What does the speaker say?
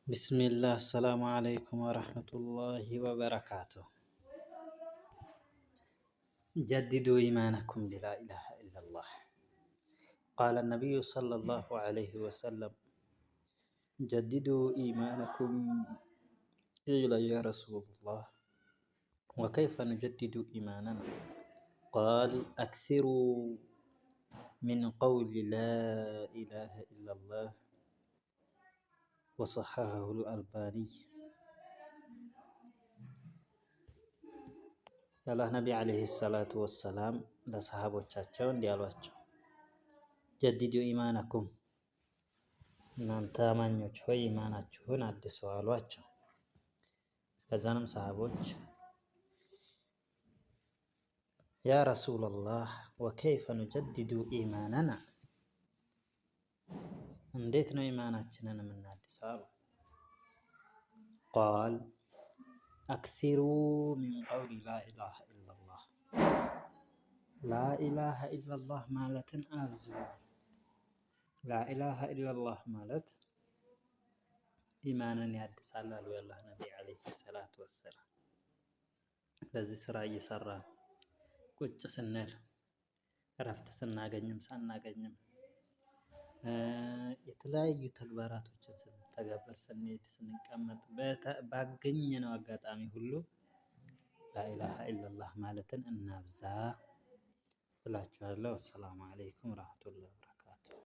ቢስሚላህ አሰላሙ አለይኩም ወረህመቱላሂ ወበረካቱሁ። ጀዲዱ ኢማነኩም ቢላ ኢላሃ ኢለላህ። ቃለ ነቢዩ ሰለላሁ ዐለይሂ ወሰለም ጀዲዱ ኢማነኩም ቂለ ያ ረሱለላህ ወከይፈ ኑጀዲዱ ኢማነና ቃል አክሲሩ ሚን ቀውሊ ላ ኢላሃ ኢለላህ ወሰሐሐሁ አልባኒ። የአላህ ነቢ ዓለይሂ ሰላቱ ወሰላም ለሰሃቦቻቸው እንዲህ አሏቸው፣ ጀዲዱ ኢማነኩም፣ እናንተ አማኞች ሆይ ኢማናችሁን አድሱ አሏቸው። ከዛንም ሰሃቦች ያ ረሱለላህ ወከይፈ ኑጀዲዱ ኢማነና፣ እንዴት ነው ኢማናችንን የምናድሰው አሉ። ቃል አክሲሩ ሚን ቀውሊ ላኢላሃ ኢለላህ፣ ላኢላሃ ኢለላህ ማለትን አብዙ። ላኢላሃ ኢለላህ ማለት ኢማንን ያድሳል አሉ የአላህ ነቢ ዓለይሂ ሰላቱ ወሰላም። ለዚህ ስራ እየሰራን ቁጭ ስንል እረፍት ስናገኝም ሳናገኝም የተለያዩ ተግባራቶችን ስንተገብር፣ ስንሄድ፣ ስንቀመጥ ባገኘነው አጋጣሚ ሁሉ ላኢላሃ ኢለላህ ማለትን እናብዛ እላችኋለሁ። አሰላሙ አለይኩም ወረህመቱላህ።